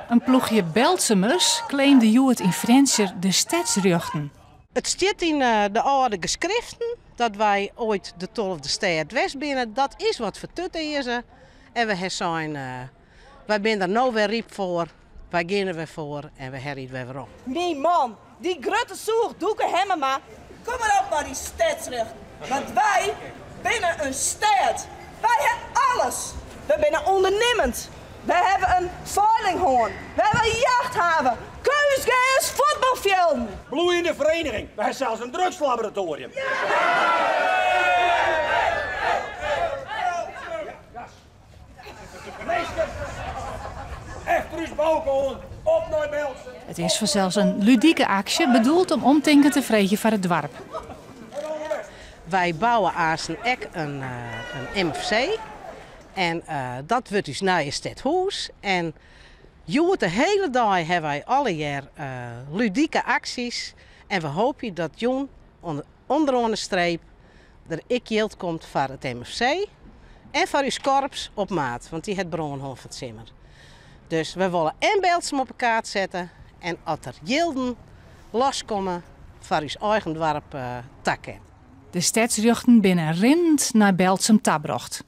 In ploechje Beltsumers claimde hjoed yn Frjentsjer de stedsrjochten. It stiet yn de âlde geskriften dat wy oait de tolfde stêd west binne. Dat is wat fertutearze en we ha sein, wy binne der no wer ryp foar, wy gean der wer foar en we helje it wer werom. Myn man, dy grutte sûch Doeke Hemmema, kom mar op mei dy stedsrjochten, want wy binne in stêd. Wy ha alles. We binne ûndernimmend. Wy hawwe in feiling hân. Wy hawwe in jachthaven, keunstgers, fuotbalfjilden. Bloeiende vereniging. Wy ha sels in drugslaboratoarium. Minsken, efter ús Bauke oan, op nei Berltsum. It is fansels in ludike aksje, bedoeld om omtinken te freegjen foar it doarp. Wy bouwe aansten ek in MFC en dat wurdt ús nije stedhûs. En hjoed de hele dei ha wy allegear ludike aksjes en we hoopje dat jûn onderoan de streep der ek jild komt foar it MFC en foar ús korps op maat, want dy hat brân hân fan 't simmer. Dus we wolle en Berltsum op 'e kaart sette en as der jilden loskomme foar ús eigen doarp ta kin. De stedsrjochten binne rinnend nei Berltsum tabrocht.